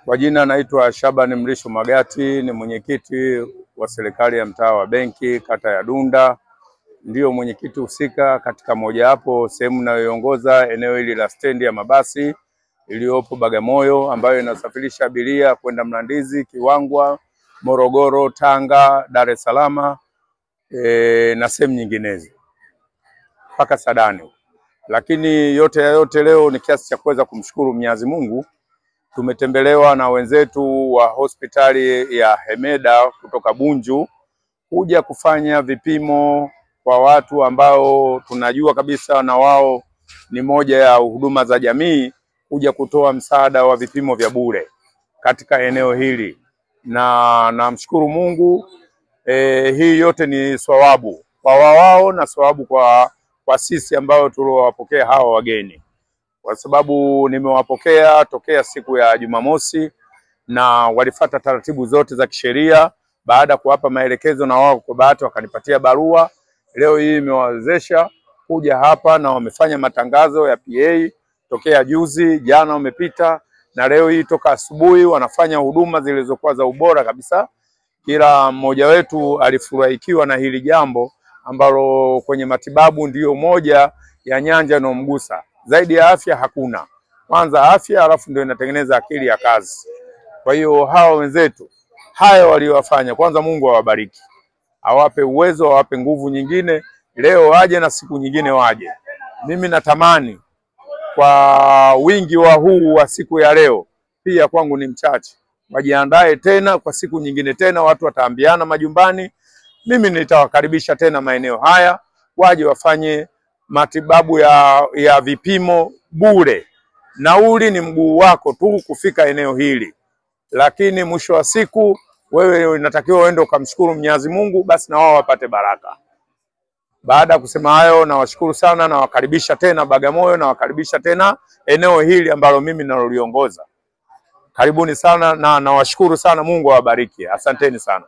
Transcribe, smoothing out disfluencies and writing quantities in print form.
Kwa jina naitwa Shabani Mrisho Magati, ni mwenyekiti wa serikali ya mtaa wa Benki kata ya Dunda, ndiyo mwenyekiti husika katika mojawapo sehemu inayoongoza eneo hili la stendi ya mabasi iliyopo Bagamoyo, ambayo inasafirisha abiria kwenda Mlandizi, Kiwangwa, Morogoro, Tanga, Dar es Salaam na sehemu nyinginezo mpaka Sadani. Lakini yote ya yote leo ni kiasi cha kuweza kumshukuru Mwenyezi Mungu. Tumetembelewa na wenzetu wa hospitali ya Hemeda kutoka Bunju kuja kufanya vipimo kwa watu ambao tunajua kabisa na wao ni moja ya huduma za jamii, kuja kutoa msaada wa vipimo vya bure katika eneo hili. Na namshukuru Mungu, hii yote ni thawabu kwa wao na thawabu kwa sisi ambao tuliowapokea hawa wageni, kwa sababu nimewapokea tokea siku ya Jumamosi na walifata taratibu zote za kisheria. Baada kuwapa maelekezo na wao kwa bahati wakanipatia barua. Leo hii imewawezesha kuja hapa na wamefanya matangazo ya PA tokea juzi, jana wamepita, na leo hii toka asubuhi wanafanya huduma zilizokuwa za ubora kabisa. Kila mmoja wetu alifurahikiwa na hili jambo ambalo kwenye matibabu ndiyo moja ya nyanja inayomgusa. Zaidi ya afya hakuna. Kwanza afya, alafu ndio inatengeneza akili ya kazi. Kwa hiyo hawa wenzetu haya waliowafanya, kwanza Mungu awabariki, awape uwezo, awape nguvu nyingine, leo waje na siku nyingine waje. Mimi natamani kwa wingi wa huu wa siku ya leo, pia kwangu ni mchache, wajiandae tena kwa siku nyingine tena, watu wataambiana majumbani. Mimi nitawakaribisha tena maeneo haya waje wafanye matibabu ya vipimo bure. Nauli ni mguu wako tu kufika eneo hili, lakini mwisho wa siku wewe unatakiwa uende ukamshukuru Mwenyezi Mungu, basi na wao wapate baraka. Baada ya kusema hayo, nawashukuru sana, nawakaribisha tena Bagamoyo, nawakaribisha tena eneo hili ambalo mimi naloliongoza. Karibuni sana na nawashukuru sana, Mungu awabariki. Asanteni sana.